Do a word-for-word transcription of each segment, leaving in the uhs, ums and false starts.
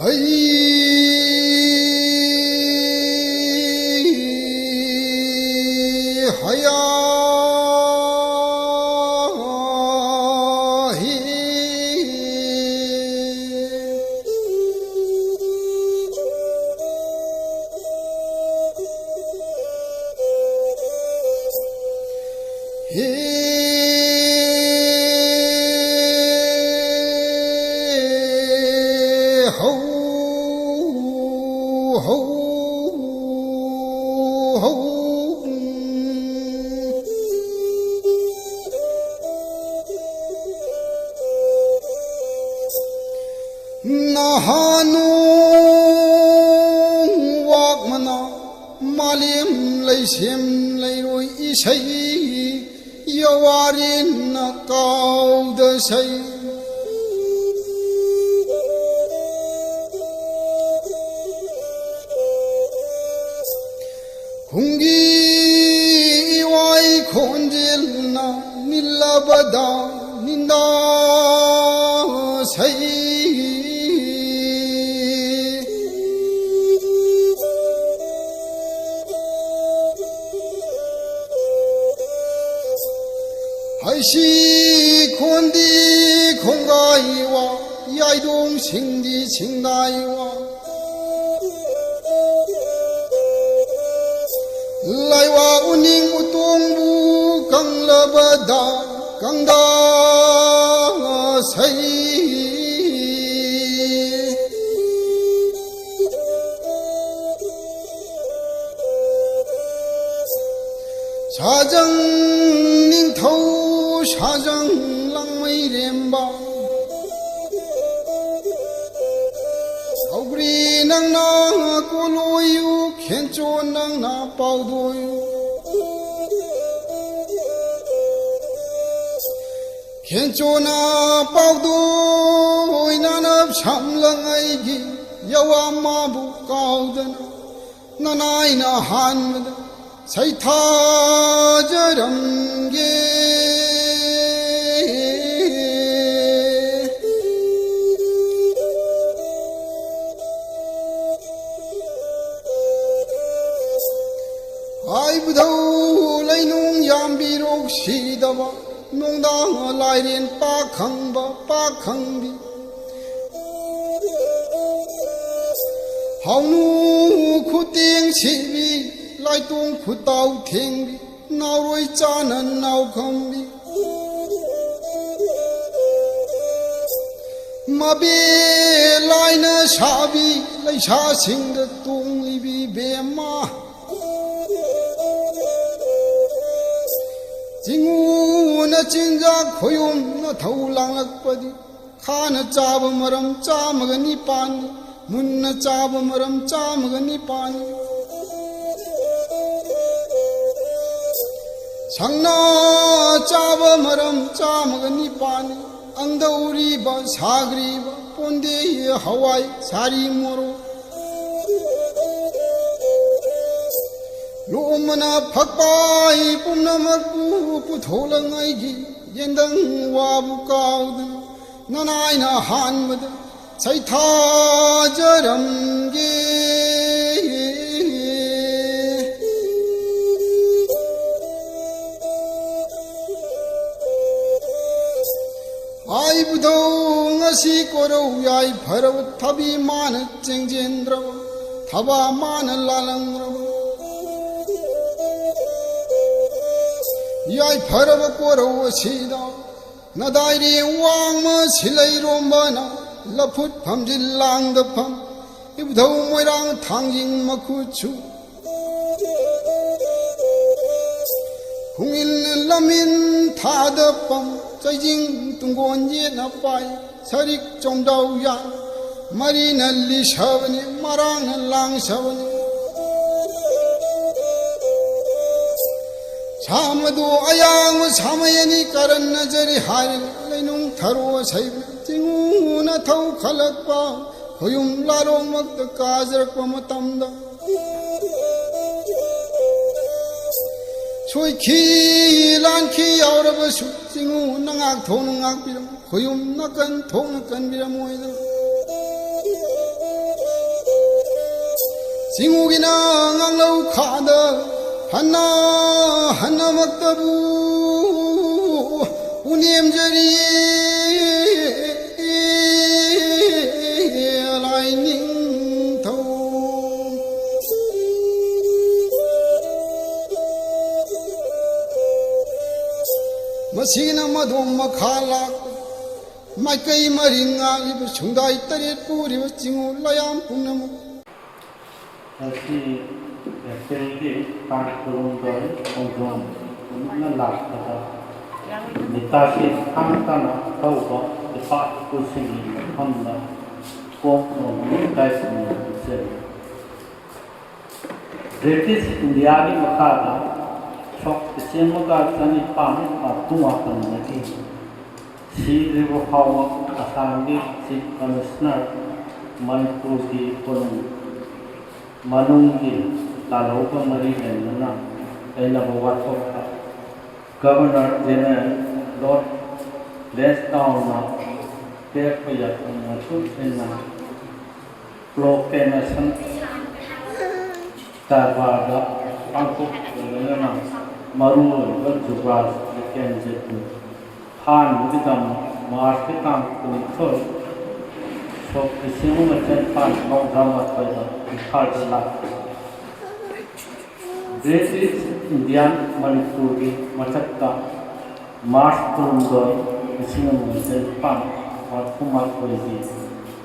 ꯍꯩ ꯍꯌꯥ ꯍꯤ꯫ ꯍꯤ ꯍꯧ ꯍꯧ ꯍꯧ꯫ ꯅꯍꯥꯅꯨ ꯋꯥꯛꯃꯅꯥ ꯃꯥꯂꯦꯝ ꯂꯩꯁꯦꯝ ꯂꯩꯔꯣꯏ ꯏꯁꯩ ꯌꯋꯥꯔꯦꯟꯅ ꯀꯥꯎꯗ ꯁꯩ꯫ ꯈꯨꯡꯒꯤ ꯏꯋꯥꯏ ꯈꯣꯟꯖꯦꯜꯅ ꯅꯤꯜꯂꯕꯗ ꯅꯤꯟꯗꯥ ꯁꯩ꯫ ꯍꯩꯁꯤ ꯈꯣꯟꯗꯤ ꯈꯣꯡꯒꯥꯏ ꯋꯥ, ꯌꯥꯏꯗꯣꯡ ꯁꯤꯡꯗꯤ ꯁꯤꯡꯗꯥꯏ ꯋꯥ꯫ ꯂꯥꯏꯋꯥ ꯎꯅꯤꯡ ꯎꯇꯣꯡꯕꯨ ꯀꯪꯂꯕꯗ ꯀꯪꯗꯥ ꯁꯩ꯫ ꯁꯥꯖꯪ ꯅꯤꯡꯊꯧ ꯁꯥꯖꯪ ꯂꯥꯡꯃꯩꯔꯦꯝꯕ꯫ ꯁꯧꯒ꯭ꯔꯤ ꯅꯪꯅ ꯀꯣꯂꯣꯏꯌꯨ, ꯈꯦꯟꯆꯣ ꯅꯪꯅ ꯄꯥꯎꯗꯣꯏꯌꯨ꯫ ꯈꯦꯟꯆꯣꯅ ꯄꯥꯎꯗꯣꯏ ꯅꯥꯅꯞ ꯁꯝꯂꯪ ꯑꯩꯒꯤ ꯌꯋꯥ ꯃꯥꯕꯨ ꯀꯥꯎꯗꯅ ꯅꯅꯥꯏꯅ ꯍꯥꯟꯕꯗ ꯁꯩꯊꯥꯖꯔꯝꯒꯦ꯫ ꯅꯨꯡꯗꯥꯡ ꯂꯥꯏꯔꯦꯟ ꯄꯥꯛ ꯈꯪꯕ ꯄꯥꯛ ꯈꯪꯕꯤ, ꯍꯥꯎꯅꯨ ꯈꯨꯇꯦꯡ ꯁꯤꯕꯤ, ꯂꯥꯏꯇꯣꯡ ꯈꯨꯇꯥꯎ ꯊꯦꯡꯕꯤ, ꯅꯥꯎꯔꯣꯏ ꯆꯥꯅ ꯅꯥꯎ ꯈꯪꯕꯤ, ꯃꯕꯦ ꯂꯥꯏꯅ ꯁꯥꯕꯤ, ꯂꯩꯁꯥꯁꯤꯡꯗ ꯇꯣꯡꯂꯤꯕꯤ ꯕꯦꯝꯃ꯫ ꯆꯤꯡꯉꯨꯅ ꯆꯤꯟꯖꯥꯛ ꯈꯣꯏꯌꯨꯝꯅ ꯊꯧ ꯂꯥꯡꯂꯛꯄꯗꯤ, ꯈꯥꯅ ꯆꯥꯕ ꯃꯔꯝ ꯆꯥꯝꯃꯒ ꯅꯤꯄꯥꯟꯅꯤ, ꯃꯨꯟꯅ ꯆꯥꯕ ꯃꯔꯝ ꯆꯥꯝꯃꯒ ꯅꯤꯄꯥꯟꯅꯤ꯫ ꯁꯪꯅꯥ ꯆꯥꯕ ꯃꯔꯝ ꯆꯥꯝꯃꯒ ꯅꯤꯄꯥꯟꯅꯤ, ꯑꯪꯗꯧꯔꯤꯕ ꯁꯥꯈ꯭ꯔꯤꯕ ꯄꯣꯟꯗꯦ ꯍꯋꯥꯏ ꯁꯥꯔꯤ ꯃꯣꯔꯣꯛ꯫ ꯂꯣꯝꯕꯅ ꯐꯛꯄꯥꯏ ꯄꯨꯝꯅꯃꯛꯄꯨ ꯄꯨꯊꯣꯛꯂꯉꯥꯏꯒꯤ ꯌꯦꯟꯗꯪ ꯋꯥꯕꯨ ꯀꯥꯎꯗꯅ ꯅꯅꯥꯏꯅ ꯍꯥꯟꯕꯗ ꯁꯩꯊꯥꯖꯔꯝꯒꯦ꯫ ꯍꯥꯏꯕꯗꯧ ꯉꯁꯤ ꯀꯣꯔꯧ ꯌꯥꯏꯐꯔꯕ ꯊꯕꯤ ꯃꯥꯅ ꯆꯦꯡꯖꯦꯟꯗ꯭ꯔꯕ, ꯊꯕꯥ ꯃꯥꯅ ꯂꯥꯂꯪꯗ꯭ꯔꯕ꯫ ꯌꯥꯏꯐꯔꯕ ꯀꯣꯔꯧ ꯑꯁꯤꯗ ꯅꯗꯥꯏꯔꯤ ꯋꯥꯡꯃ ꯁꯤꯂꯩꯔꯣꯝꯕꯅ ꯂꯐꯨꯠ ꯐꯝꯖꯤꯜ ꯂꯥꯡꯗ ꯐꯝ, ꯏꯕꯨꯙꯧ ꯃꯣꯏꯔꯥꯡ ꯊꯥꯡꯖꯤꯡ ꯃꯈꯨꯠꯁꯨ ꯈꯨꯡꯏꯜ ꯂꯝꯏꯟ ꯊꯥꯗ ꯄꯝ, ꯆꯩꯖꯤꯡ ꯇꯨꯡꯒꯣꯟ ꯌꯦꯠꯅ ꯄꯥꯏ, ꯁꯔꯤꯛ ꯆꯣꯝꯗꯥꯎ ꯌꯥꯟ, ꯃꯔꯤꯅ ꯂꯤꯁꯕꯅꯤ, ꯃꯔꯥꯡꯅ ꯂꯥꯡꯁꯕꯅꯤ꯫ ꯁꯥꯃꯗꯨ ꯑꯌꯥꯡꯕ ꯁꯥꯃꯩ ꯑꯅꯤ ꯀꯔꯟꯅꯖꯔꯤ ꯍꯥꯏꯔꯤ, ꯂꯩꯅꯨꯡ ꯊꯔꯣ ꯑꯁꯩꯕꯅ ꯆꯤꯡꯉꯨꯅ ꯊꯧ ꯈꯜꯂꯛꯄ, ꯈꯣꯌꯨꯝ ꯂꯥꯂꯣꯡꯃꯛꯇ ꯀꯥꯖꯔꯛꯄ ꯃꯇꯝꯗ, ꯁꯣꯏꯈꯤ ꯂꯥꯟꯈꯤ ꯌꯥꯎꯔꯕꯁꯨ ꯆꯤꯡꯉꯨꯅ ꯉꯥꯛꯊꯣꯛꯅ ꯉꯥꯛꯄꯤꯔꯝꯃꯨ, ꯈꯣꯌꯨꯝ ꯅꯥꯀꯟ ꯊꯣꯛꯅ ꯀꯟꯕꯤꯔꯝꯃꯣꯏꯗꯅ꯫ ꯆꯤꯡꯉꯨꯒꯤꯅ ꯉꯥꯡꯂꯧ ꯈꯥꯗ ꯍꯟꯅ ꯍꯟꯅꯃꯛꯇꯕꯨ ꯅꯦꯝꯖꯔꯤ ꯂꯥꯏꯅꯤꯡꯊꯧ꯫ ꯃꯁꯤꯅ ꯃꯗꯣꯝ ꯃꯈꯥ ꯂꯥꯛꯄ ꯃꯥꯏꯀꯩ ꯃꯔꯤ ꯉꯥꯛꯂꯤꯕ ꯁꯨꯡꯗꯥꯏ ꯇꯔꯦꯠ ꯄꯨꯔꯤꯕ ꯆꯤꯡꯉꯨ ꯂꯌꯥꯝ ꯄꯨꯝꯅꯃꯛ꯫ ꯉꯁꯤ ꯑꯦꯄ꯭ꯔꯤꯜꯒꯤ ꯇꯥꯡ ꯀꯨꯟꯍꯨꯝꯗꯣꯏ ꯈꯣꯡꯖꯣꯝ ꯅꯨꯃꯤꯠꯅ ꯂꯥꯛꯄꯗ ꯅꯤꯇꯥꯁꯤ ꯊꯥꯡ ꯇꯥꯅ ꯇꯧꯕ ꯏꯄꯥ ꯏꯄꯨꯁꯤꯡꯒꯤ ꯃꯐꯝꯗ ꯀꯣꯛ ꯅꯣꯝꯕ ꯏꯀꯥꯏ ꯈꯨꯝꯅꯕ ꯎꯠꯆꯔꯤ꯫ ꯕ꯭ꯔꯤꯇꯤꯁ ꯏꯟꯗꯤꯌꯥꯒꯤ ꯃꯈꯥꯗ ꯁꯣꯛ ꯂꯤꯁꯤꯡ ꯑꯃꯒ ꯆꯅꯤꯄꯥꯟ ꯃꯔꯐꯨ ꯃꯥꯄꯟꯗꯒꯤ ꯁꯤꯗ꯭ꯔꯤꯕ ꯐꯥꯎꯕ ꯑꯁꯥꯝꯒꯤ ꯆꯤꯐ ꯀꯃꯤꯁꯅꯔ, ꯃꯅꯤꯄꯨꯔꯒꯤ ꯀꯣꯅꯨꯡ ꯃꯅꯨꯡꯒꯤ ꯂꯥꯜꯍꯧꯒ ꯃꯔꯤ ꯂꯩꯅꯅ ꯂꯩꯅꯕ ꯋꯥꯊꯣꯛꯇ ꯒꯕꯔꯅꯔ ꯖꯦꯅꯔꯦꯜ ꯂꯣꯔꯗ ꯂꯦꯟꯁꯗꯥꯎꯟꯅ ꯄꯤꯔꯛꯄ ꯌꯥꯊꯪ ꯃꯇꯨꯡ ꯏꯟꯅ ꯄ꯭ꯔꯣꯀ꯭ꯂꯦꯃꯦꯁꯟ ꯀꯔꯕꯥꯔꯗ ꯄꯥꯡꯊꯣꯛꯄꯒ ꯂꯣꯏꯅꯅ ꯃꯔꯨꯑꯣꯏꯕ ꯖꯨꯕ꯭ꯔꯥꯖ ꯖꯤꯇꯦꯟꯗ꯭ꯔꯕꯨ ꯐꯥꯅꯕꯒꯤꯗꯃꯛ ꯃꯥꯔꯆꯀꯤ ꯇꯥꯡ ꯀꯨꯟꯅꯤꯊꯣꯏ, ꯁꯣꯛ ꯂꯤꯁꯤꯡ ꯑꯃꯒ ꯆꯅꯤꯄꯥꯟ ꯃꯧꯗ꯭ꯔꯥ ꯃꯥꯊꯣꯏꯗ ꯏꯝꯐꯥꯜꯗ ꯂꯥꯛꯈꯤ꯫ ꯕ꯭ꯔꯤꯇꯤꯁ ꯏꯟꯗꯤꯌꯥꯟ ꯃꯅꯤꯄꯨꯔꯒꯤ ꯃꯊꯛꯇ ꯃꯥꯔꯆ ꯀꯨꯟꯍꯨꯝꯗꯣꯏ, ꯂꯤꯁꯤꯡ ꯑꯃꯒ ꯆꯅꯤꯄꯥꯟ ꯃꯔꯐꯨ ꯃꯥꯊꯣꯏꯒꯤ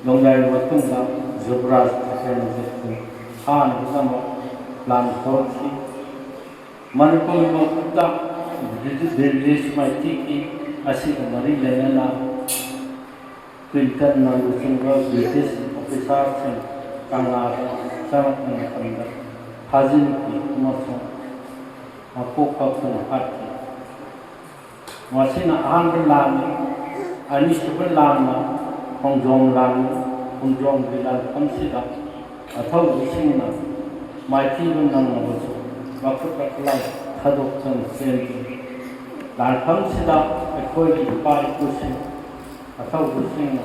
ꯅꯣꯡꯌꯥꯏ ꯃꯇꯨꯡꯗ ꯖꯨꯕ꯭ꯔꯥꯖ ꯖꯤꯇꯦꯟꯗ꯭ꯔꯕꯨ ꯐꯥꯅꯕꯒꯤꯗꯃꯛ ꯄ꯭ꯂꯥꯟ ꯍꯧꯔꯛꯈꯤ꯫ ꯃꯅꯤꯄꯨꯔꯒꯤ ꯃꯈꯨꯠꯇ ꯕ꯭ꯔꯤꯇꯤꯁ ꯃꯥꯏꯊꯤꯈꯤ꯫ ꯑꯁꯤꯒ ꯃꯔꯤ ꯂꯩꯅꯅ ꯀ꯭ꯋꯤꯟꯇꯟꯅ ꯂꯨꯆꯤꯡꯕ ꯕ꯭ꯔꯤꯇꯤꯁ ꯑꯣꯐꯤꯁꯥꯔꯁꯤꯡ ꯀꯪꯂꯥꯗ ꯆꯪꯂꯛꯄ ꯃꯇꯝꯗ ꯐꯥꯖꯤꯟꯈꯤ ꯑꯃꯁꯨꯡ ꯃꯀꯣꯛ ꯀꯛꯇꯨꯅ ꯍꯥꯠꯈꯤ꯫ ꯃꯁꯤꯅ ꯑꯍꯥꯟꯕ ꯂꯥꯟꯅꯤ꯫ ꯑꯅꯤꯁꯨꯕ ꯂꯥꯟꯅ ꯈꯣꯡꯖꯣꯝ ꯂꯥꯟꯅꯤ꯫ ꯈꯣꯡꯖꯣꯝꯒꯤ ꯂꯥꯟꯐꯝꯁꯤꯗ ꯑꯊꯧꯕꯁꯤꯡꯅ ꯃꯥꯏꯊꯤꯕ ꯅꯪꯂꯕꯁꯨ ꯃꯈꯨꯠ ꯃꯈꯨꯠꯂꯥꯏ ꯊꯥꯗꯣꯛꯇꯨꯅ ꯆꯦꯟꯈꯤ꯫ ꯂꯥꯟꯐꯝꯁꯤꯗ ꯑꯩꯈꯣꯏꯒꯤ ꯏꯄꯥ ꯏꯄꯨꯁꯤꯡ ꯑꯊꯧꯕꯁꯤꯡꯅ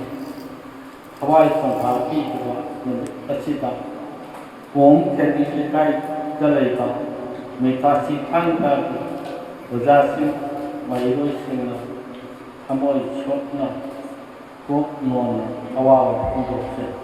ꯊꯋꯥꯏ ꯄꯣꯟꯊꯥ ꯄꯤꯈꯤꯕ ꯅꯨꯃꯤꯠ ꯑꯁꯤꯗ ꯀꯣꯝ ꯈꯦꯇ꯭ꯔꯤ ꯂꯩꯀꯥꯏꯗ ꯂꯩꯕ ꯃꯤꯊꯥꯁꯤ ꯊꯥꯡꯒꯒꯤ ꯑꯣꯖꯥꯁꯤꯡ, ꯃꯍꯩꯔꯣꯏꯁꯤꯡꯅ ꯊꯃꯣꯏ ꯁꯣꯛꯅ ꯀꯣꯛ ꯅꯣꯟꯅ ꯑꯋꯥꯕ ꯐꯣꯡꯗꯣꯛꯆꯩ꯫